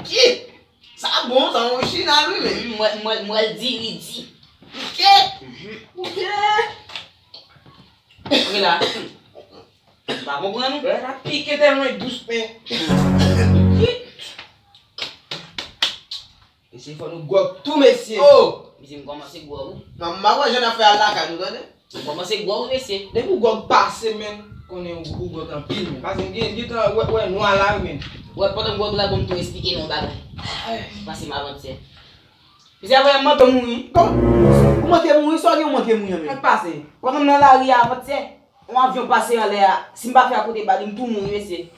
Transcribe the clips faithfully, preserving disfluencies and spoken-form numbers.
Ki? Sa bon, sa yon orijinal, wi, men. M wè, m wè, m wè l di, li di. Ki? Ou byen? Rela. M pa konprann ou. Lè la pike tèlman dous, men. Mesye, fò nou gwòg tou, mesye. Oh! Mesye, m kòmanse gwòg, wi. Nan, m pa wè jan n ap fè al lakay nou, tande? M kòmanse gwòg, wi, mesye. Depi w gwòg pase, men, konnen ou, ou gwòg anpil, men. Pase m gen, gen tan wè, wè nwa la, wi, men. Wè, pandan m gwòg la, bon, m tou esplike nou yon bagay. Pase m avantyè. Mesye, avan yè m manke mouri. Kòman? Ou manke mouri? Sa w gen ou manke mouri an, men? Sa k pase? Pandan m nan lari a avantyè, yon avyon pase anlè a. Si m pa fè akote ba li, m tou mouri, mesye.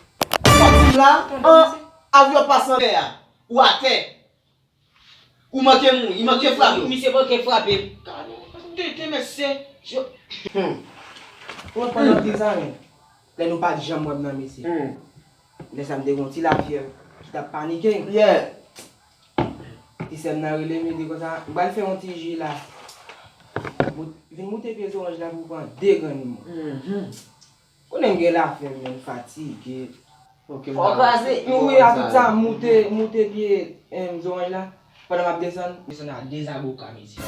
Sa w di m la? An, avyon pase anlè a. Ou atè. Ou manke mouri, li manke frape w. Misye manke frape m. Gade, gade, mesye. Hmm. Ou wè pandan de zannen, lè nou pa t janm wè m nan, mesye. Hmm. Lè sa m te gen yon ti lafyèv ki t ap panike m. Yeah. Ti sè m nan rele m, li di konsa, m pral fè yon ti ji la. Mout-, vin moute pye zoranj la pou w pran de grenn. Mhm. Konnen m gen lafyèv, men m fatige. Ok, m Fò pa kraze. Wi, a tout sa, m moute, moute pye, em, zoranj la. Pandan m ap desann, desann a de zaboka, mesye.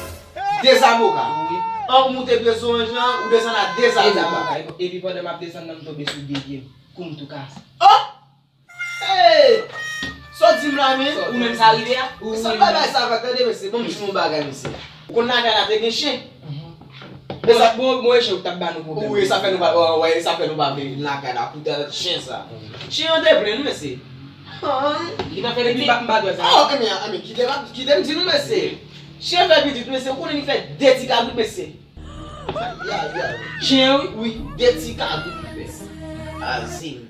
De zaboka? Wi. An, ou moute pye zoranj lan, ou desann a de De zaboka. zaboka. Epi pandan m ap desann nan, m tonbe sou de pye m. Kou m tou kase. Oh! Hey! Sa w di m la, men? Ou menm sa rive a? Wi, sa men. Bagay sa va, tande, mesye. Bon, m di nou yon bagay, mesye. Ou konn lakay la te gen chen? Mhm. Bon, sa, bon, bon, e chen ou t ap ba nou pwoblèm. Wi, sa fè nou pa, wè, wè, sa fè nou pa vle vin lakay la, poutèt chen sa. Wi. Chen an te plen, wi, mesye. Li pa fè pitit? Epi m pa, m pa dwe sa. Oh, enben, enben, kite m, kite m di nou, mesye. Chen fè pitit, mesye, ou konnen li fè de ti kabrit, mesye. Chen, wi. Wi, de ti kabrit, mesye. Azin.